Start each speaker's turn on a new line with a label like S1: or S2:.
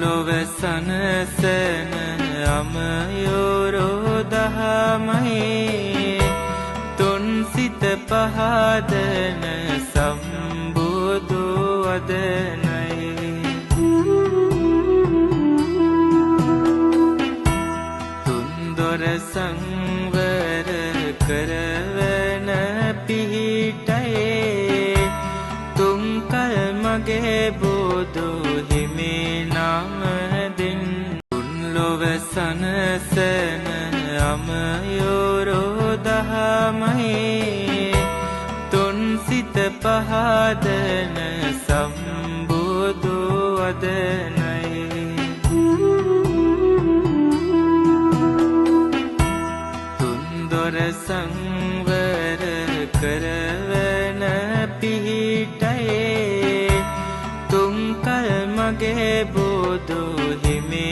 S1: ලොව සනසන අමයෝරෝ දහමයි, තුන් සිත පහදන සම්බුදු වදනයි. තුන්දොර සංවර කරවන පිහිටයේ, තුන්කල් මගේ බුදු හිමි නම දෙන්න. තුන් ලොව සනසන අමයෝරෝ දහමයි, තුන් සිත පහදන සම්බුදු වදනයි. තුන්දොර සංවර කරවන පිහිටයේ, තුන්කල් මගේ බුදු හිමි